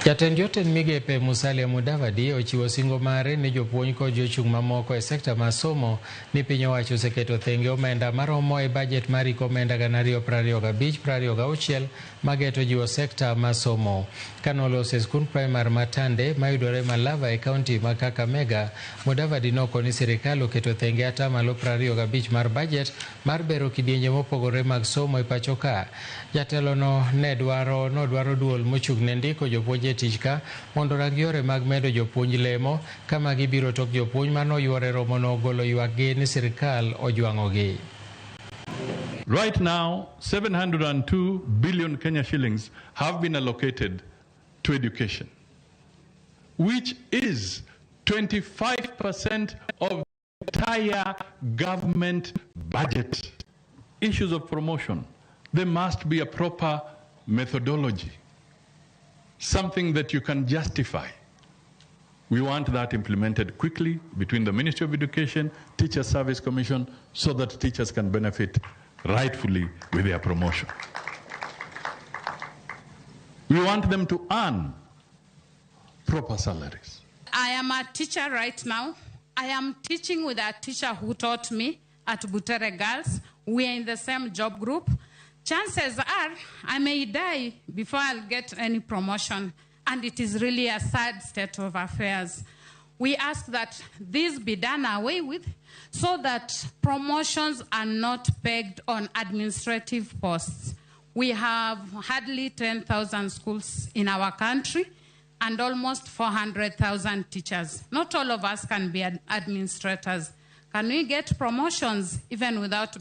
Jatend jotend migepe Musalia Mudavadi ochiwo singo mare ne jopuonj kod jochung' mamoko e sekta mar somo ni piny owacho oseketo thenge omenda maromo e bajet mar hik omenda 2025-26 mageto jiwo sekta mar somo. Kanoloso e skund primar ma Tande mayudore Malava e kaunti ma Kakamega, Mudavadi nokoni sirikal oketo thenge 25% mar bajet mar bero kidienje mopogore mag somo e pacho ka. Jatelono ne dwaro nodwaro duol mochung' ne ndiko jopuonj e tich ka mondo orang yore mag medo jopuonj lemo ka magi biro tok jopuonj manoyuoro e romono golo ywakgi ni sirikal ojwang'ogi. Right now, 702 billion Kenya shillings have been allocated to education, which is 25% of the entire government budget. Issues of promotion, there must be a proper methodology, something that you can justify. We want that implemented quickly between the Ministry of Education, Teacher Service Commission, so that teachers can benefit rightfully with their promotion. We want them to earn proper salaries. I am a teacher right now. I am teaching with a teacher who taught me at Butere Girls. We are in the same job group. Chances are I may die before I'll get any promotion, and it is really a sad state of affairs. We ask that this be done away with so that promotions are not pegged on administrative posts. We have hardly 10,000 schools in our country and almost 400,000 teachers. Not all of us can be administrators. Can we get promotions even without